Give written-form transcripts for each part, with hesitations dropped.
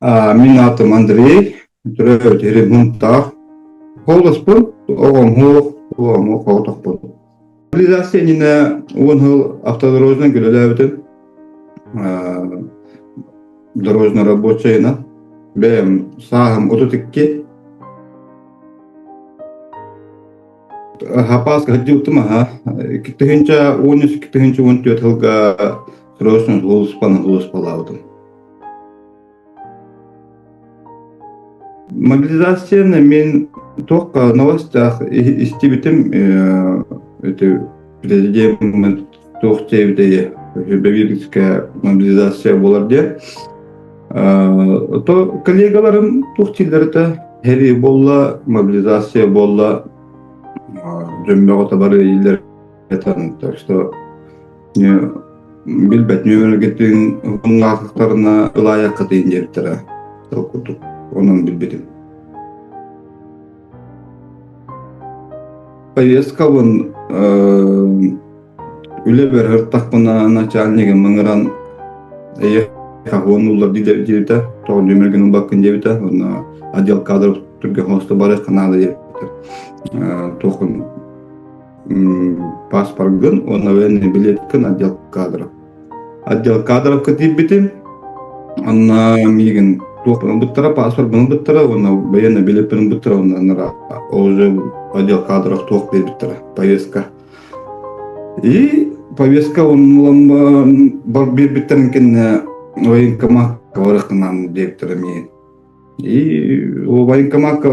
Мин аатым Андрей, төрөөбүт сирим Һунтаар. Холоспун, оҕом суох, оҕом оҕотохпун. Мобилизация иннинэ 10 сыл автодорожнай үлэлээбитим. Дорожный рабочайынан. Бэйэм сааһым 32. Хапааска сылдьыбытым аһа. 2013-2014 сылга срочно сулууспаны сулууспалаабытым. Мобилизацияны мин туохха новостях истибитим ити президент туох диэбитэй бэбиирискэ мобилизация буолар диэн. То коллегаларым туох дииллэр этэ сэрии буолла, мобилизация буолла, дьон бөҕөтө бары иилэр так что билбэт нүөмэргитин уһуннаахтарына ылаайаххытын диэбиттэрэ ол курдук онон билбитим. Повесткабын үлэбэр ыртахпына начальнигым ыҥыран эйиэхэ уоннуллар диэбитэ, тоҕо нүөмэргин ылбаккын диэбитэ, уонна отдел кадров түргэн хосто барыахха наада диэбитэ. Туохун паспоргын уонна военный билеткин отдел кадров. Отдел кадровка тиийбитим. Онно миигин туохпун ылбыттара, паспорбун ылбыттара уонна военный билеппин ылбыттара уонна уже отдел кадров туох биэрбиттэрэ повестка. И повестка ылан бар биэрбиттэрин кэннэ военкоматка барыаххынаан диэбиттэрэ миигин. И военкоматка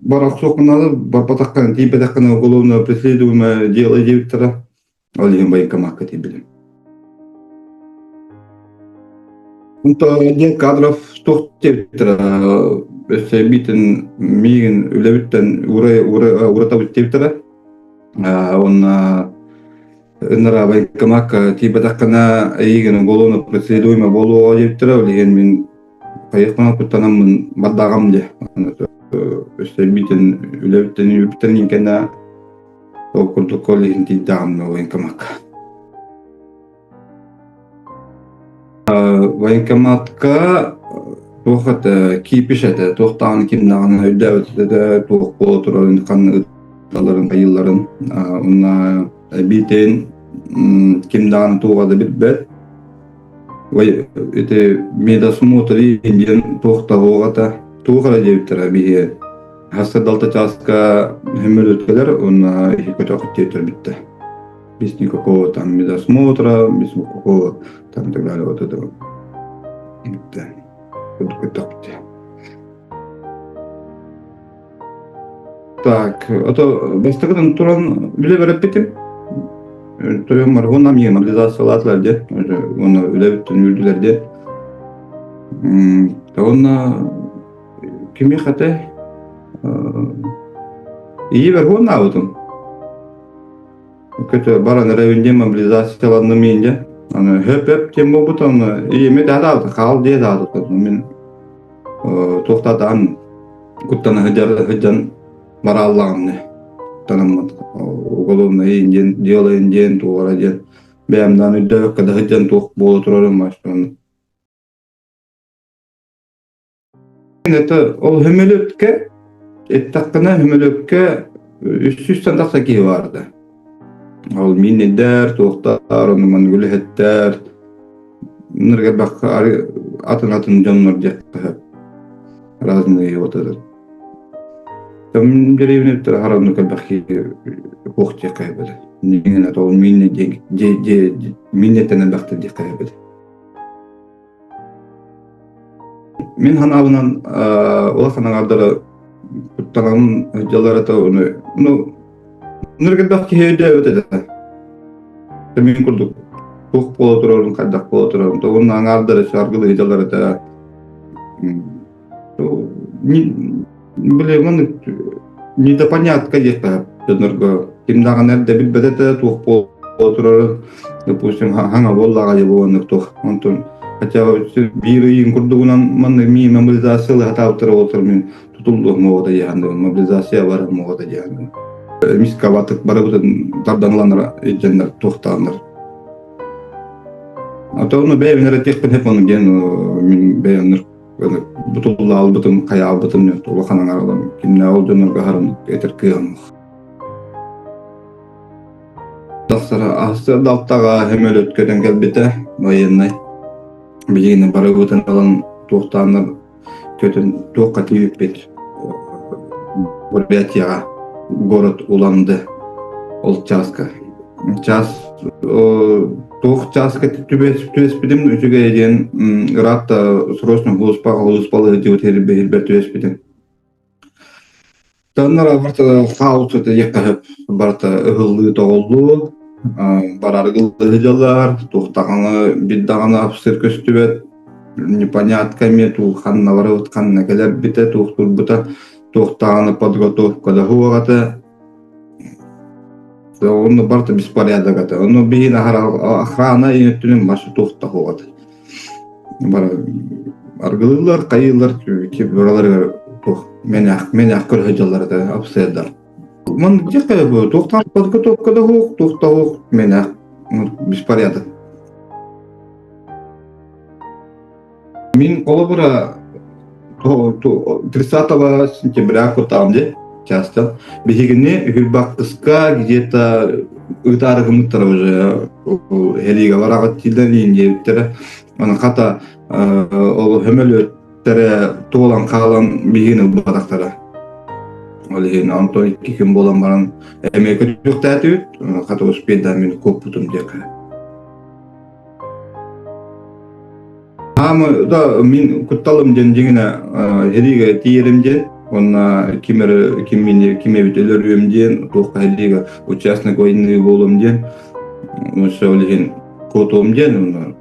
бар охсуоххунаада барбатаххына тиийбэтэххинэ уголовное преследуемое дело диэбиттэрэ. Ол иһин военкоматка тиийбитим. Онто диэн кадров туох диэбиттэрэ өссө биитин миигин үлэбиттэн уратабыт диэбиттэрэ. Уонна ыныраа военкоматка тиийбэтэххинэ эйигин уголовно преследуемое буолуоҕа диэбиттэрэ. Ол иһин мин хайыахпын куттанаммын бардаҕым дии. Өссө биитин үлэбиттэн үбүттэн кэннэ ол курдук ол иһин тиийдэҕим военкоматка. Военкоматка туох этэ кипиш этэ туох даҕаны ким даҕаны өйдөөбөт этэ туох буола турарын ханна ыыталларын хайыылларын уонна эбиитин ким даҕаны туоҕа да билбэт ити медосмотр диэн туох да суох этэ туох эрэ диэбиттэрэ биһиги хас да чааска сөмөлүөт кэлэр уонна иһи көтөх диэбиттэр бүттэ без никакого там медосмотра, без никакого там и так далее, вот этого. Так, это бастакытын туран үлэ бэрэппитим. Тойон Маргон мне мобилизациялаатылар де, уонна үлэбиттэн үүрдүлэр де. Уонна кимиэхэ этэй? Ийибэр уоннаабытым. Көтө баран эрэбин диэн мобилизацияланным иинде. Аны хөп-хөп диэн буолбут, аны ийэми дадаабыта, хаал диэ даабыта. Мин туохтаатаан куттана сылдьан барааллаҕым не. Куттанаммыт уголовное диэн, дело диэн, туора диэн. Бэйэм даан өйдөөбөккө да сылдьан туох буола турарын машинаны. Это ол сөмөлүөккэ эттэххинэ сөмөлүөккэ үс сүүстэн тахса киһи баарда. Ол мииннэйдэр, туохтар, ону маннык үлэһиттэр, ыныргырбакка атын-атын дьоннор диэххэ сөп. Разные вот этот. Там деревня харанны элбэх киһи суох диэххэ сөп этэ. Дьиҥинэ ол мииннэ диэн мииннэттэн элбэхтэр диэххэ сөп этэ. Мин санаабынан улахан аҥаардара куттанан дьаллар этэ ону ну ныргырдах киһи өйдөөбөт этэ. Мин курдук туох буола турарын, хайдах буола турарын, то уонна аҥаардара саргылыы дьаллар этэ. Били маннык недопонятка диэххэ дьоннорго ким даҕаны эрдэ билбэт этэ туох буола турарын допустим хаҥа буоллаҕа дии буоланнык туох онтон хотя биир ыйын курдугунан маннык мии мобилизация сатаабыттара буолтар мин тутуллуох моҕото диэхандыбын мобилизация бар моҕото диэхандыбын мискабатык барыбытын тардан ыланнар илдьэннэр туохтааннар а то ону бэйэбин эрэ тиэхпин хэп ону диэн мин бэйэмнэр. Бутуллаалбытым, хайаалбытым улахан аҥаралам кимнээх ол дьоннорго аһарым этэр кыаҕым Тахсара аһсыарда алтаҕа сөмөлүөт көтөн кэлбитэ военнай. Билигин барыбытын ылан туохтааннар көтөн туохха тиийбиппит Бурятияҕа город Уланды ол чааска. Чаас туох чааска түбэспитим үчүгэй диэн ыраатта срочно улууспаҕа улууспалыы сылдьыбыт иһирбэр түбэспитим. Тыыннара барыта хаалбыт диэххэ сөп. Барыта ыһыллыы-тоҕуллуу, бараргылыы сылдьаллар, туох даҕаны биир даҕаны апсыр көстүбэт, непонятка эмиэ туох ханна барабыт, ханна кэлэрбитэ, туох турбута, туох даҕаны подготовка да суох этэ. Онно барыта беспорядок этэ. Онно биһиги охрана өттүнэн башы туох да суох этэ. Бары аргылыыллар, хайыыллар, бараларыгар туох мэнээх мэнээх көрө сылдьаллар этэ офицердар. Ман диэххэ туохтаах подготовка да суох, туох да суох мэнээх беспорядок. Мин холобура 30 сентября кутаам дии часто. Биһигини Үһүрбахтыска где-то ыытаары гыммыттара уже һэлиигэ бараҕыт дииллэр диэбиттэрэ. Аны хата ол сөмөлүөттэрэ туолан хаалан биһигини ылбатахтара. Ол иһин онтон икки күн буолан баран эмиэ көтүөхтээтибит. Хата успейдаан мин куоппутум диэххэ. Аама да мин кутталым диэн дьиҥинэ һэлиигэ тиийэрим диэн уонна ким эрэ ким мини ким эбит өлөрүөм диэн туохха һэлиигэ участник войны буолуом диэн өссө ол иһин куотуом диэн уонна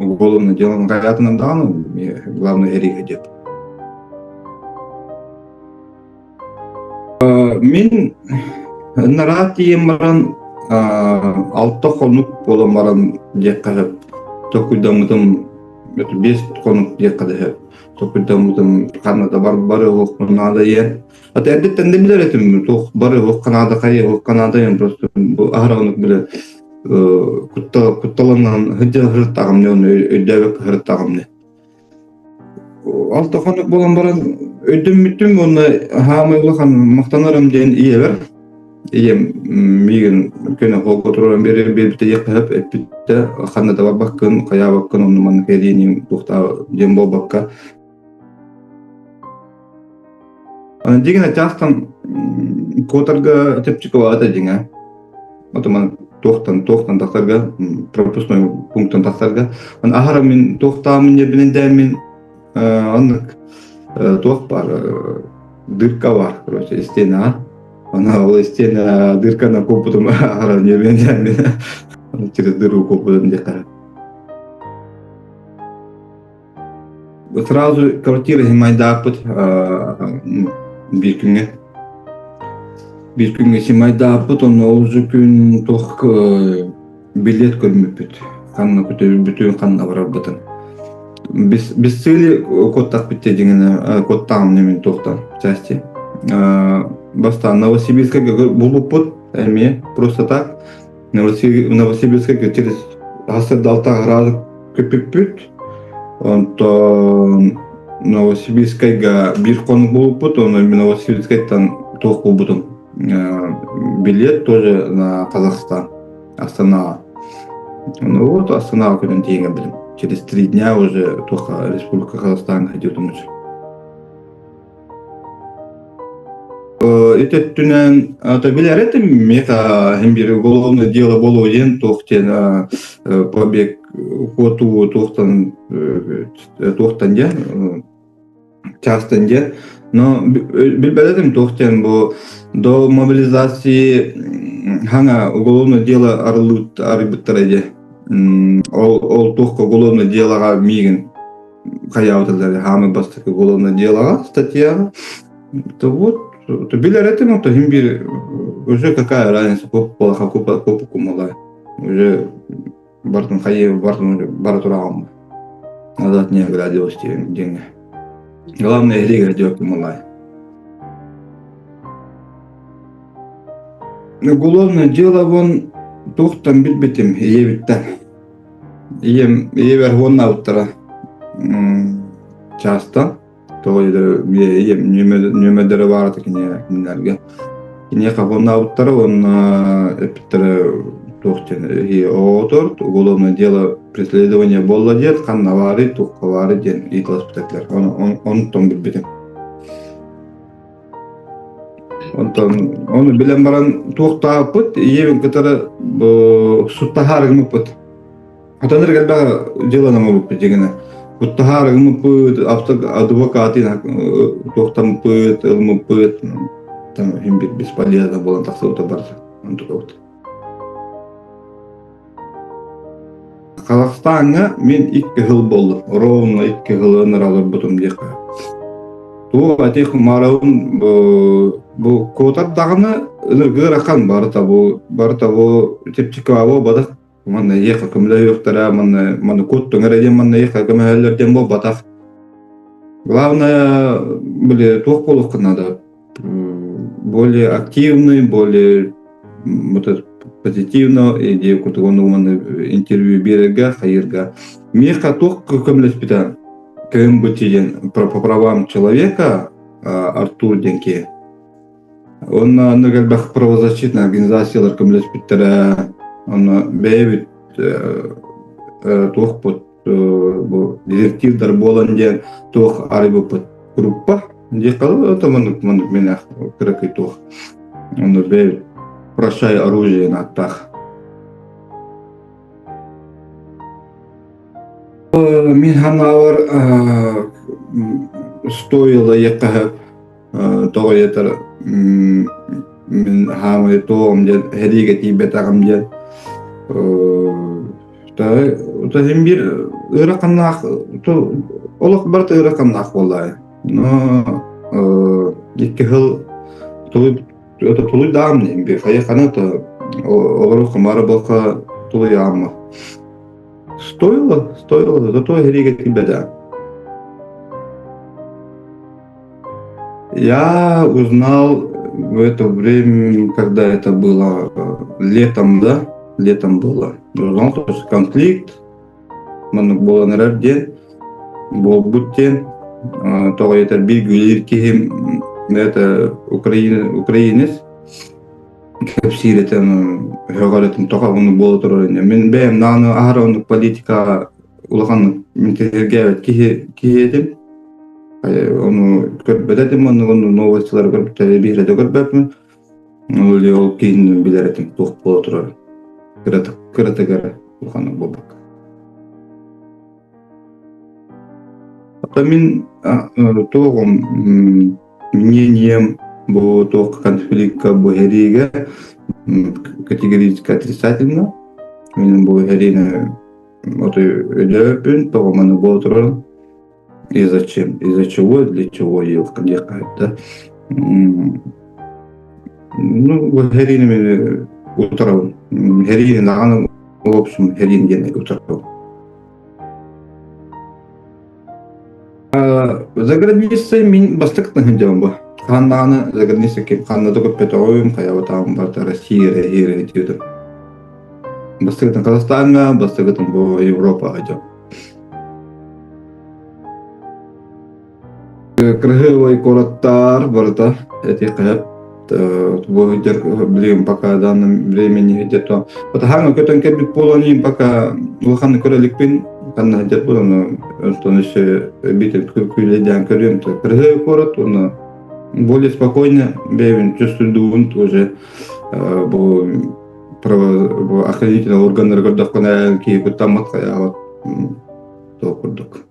уголовное дело хайаатынан даҕаны главное һэриигэ диэн. Мин ынараа тиийэн баран алта хонук буолан баран диэххэ сөп. Толкуйдаммытым биэс хонук диэххэ да сөп. Толкуйдаммытым ханна да барыһыахпын наада диэн. Ата эрдэттэн да билэр этим туох барыһыахха наада, хайыһыахха наада диэн просто бу аһара оннук билэ кутталанан сылдьа сырыттаҕым дьэ ону өйдөөбөккө сырыттаҕым дьэ. Алта хонук буолан баран өйдөммүтүм уонна хаамай улахан махтанарым диэн ийэбэр ийэм миигин көнө холго туран биэрэр биэрбитэ диэххэ сөп эппитэ ханна да барбаккын хайаабаккын онно маннык кэлиини туохтаа диэн буолбакка Дьиҥинэ чаастан куотарга чэпчэки этэ дьиҥэ. Отоман туохтан туохтан тахсарга пропускной пунктан тахсарга. Аһара мин туохтаамын ньэбинэн дээммин оннук туох бар дырка бар короче стена. Она ол стена дырканы куоппутум аһара ньэбинэн дээммин через дыру куоппутум диэххэ. Сразу квартира снимайдааппыт биир күҥҥэ. Биир күҥҥэ снимайдааппыт, онно ол же күн туох билет көрмүппүт. Ханна көтөрбүтүн, ханна барарбытын. Без цели куоттахпыт дьиҥинэ куоттаҕым мин туохтан части. Бастаан Новосибирскайга булбуппут эмиэ просто так. Новосибирскайга через сарсыарда градус көппүппүт. Онтон Новосибирскайга биир хонук булбуппут, онно Новосибирскайтан туох булбутум. Билет тоже на Казахстан, Астанаҕа. Ну вот Астанаҕа көтөн тиийэн кэлбитим. Через 3 дня уже только Республика Казахстан идет уже. Ити өттүнэн билэр этим миэхэ иһин биир уголовное дело буолуо диэн туох диэн побег куотуу туохтан туохтан диэн частан диэн но билбэт этим туох диэн бу до мобилизации хаҥа уголовное дело арыллыбыт арыйбыттара диye ол ол туохка уголовное делоҕа миигин хайаабытылар хаамый бастакы уголовное делоҕа статьяҕа то вот то билэр этим то иһин биир уже какая разница куоппалаха куоппукумала уже бартын хайы бартын бара тураҕым назад не оглядываюсь диэҥҥэ главное эһиги диэккумалай уголовное дело вон туохтан билбитим ийэбиттэн Ийэм ийэбэр уоннаабыттара. чаастан тоҕо диэтэр нүөмэрдэрэ баара кинилэргэ. Киниэхэ хоннообуттара уонна эппиттэрэ туох диэн оҕотор уголовное дело преследование буолла диэн ханна баарый туохха баарый диэн ыйыталаспыт этилэр. Онтон билбитим. Онтон ону билэн баран туохтаахпыт ийэбин кытары суттаһаары гыммыппыт. Отон элбэх дьыаланы оҥорбуппут дьиҥинэ. Куттаһаары гыммыппыт, адвокатын туохтаммыппыт, ылмыппыт, там иһин бесполезно буолан тахсыбыта барыта. Онтукабыт. Казахстаҥҥа мин икки сыл буолла, ровно икки сылы ыныраларбытым диэххэ. Туох этих марабын бу куотар даҕаны ыныргыарахан барыта бу барыта бу чэпчэки бадах манна эйиэхэ көмөлөһүөхтэрэ манна манна куоттуҥ эрэ диэн манна эйиэхэ көмөлөһөллөр диэн буолбатах. Главное, были туох буолуохха надо более активный, более вот позитивно идея курдук онно интервью биэрэргэ, хайыырга. Миэхэ туох көмөлөспүтэ КМБТ диэн по правам человека Артур диэн киһи. Уонна онно элбэх правозащитная организациялар көмөлөспүттэрэ. Онно бэйэбит туохпут бу дезертирдар буолан диэн туох арыйбыппыт группа диэххэ это маннык маннык мэнэх кыракый туох онно бэйэбит прощай оружие ааттаах Мин санаабар стоило ехать тоҕо диэтэр мин хаамай туоҕум диэн сэриигэ тиийбэтэҕим диэн син биир ыараханнаах олох барыта ыараханнаах буоллаҕа но икки сыл тулуйдаҕым диэн хайахана то олору хомаары буолха тулуйаамма стоило стоило зато сэриигэ тиийбэтэҕим Я узнал в это время, когда это было летом, да, летом было. Узнал, то есть конфликт, маннык буолан эрэр диэн, буолбут диэн, тоҕо диэтэр биир үлэлиир киһим это Украина, украинец кэпсиир этэн өһөҕөр этим тоҕо ону буола турар ини. Мин бэйэм даҕаны аһара оннук политикаҕа улаханнык интэриэһиргээбэт киһи киһи этим. Ону көрбөт этим, оннук оннук новостилары көрбүттэр биирэ да көрбөппүн. Ол ол киһини билэр этим туох буола турарын. Кыратык кыратык эрэ улаханнык буолбакка. Оттон мин туоҕум мнением бу туох конфликка бу сэриигэ категорически отрицательно. Мин бу сэриини отой өйдөөбүн, тоҕо маны буола турарын. И зачем? Из-за чего, для чего диэххэ да. Ну, бу сэриини мин утарабын. Сэриини даҕаны в общем сэриин диэн утарабын. За границей мин бастакытын сылдьабын бу. Хаһан даҕаны за границей ким ханна да көппөтөҕүм, хайабатаҕым барыта Россия, Россия диэтим. Бастакытын Казахстаҥҥа, бастакытын бу Европаҕа дьон. Кырыһыабай куораттар барыта этиэххэ бу билигин пока данном времени где-то хаһан көтөн кэлбит буолан иһин пока улаханнык көрө иликпин ханна сылдьар буолан онтон өссө биитэр күүлэйдээн көрүөм кырыһыабай куорат уонна более спокойно бэйэбин чувствуйдуубун уже бу охранительный органнары көрдөххүнэ киһи куттаммат хайаабат туох курдук.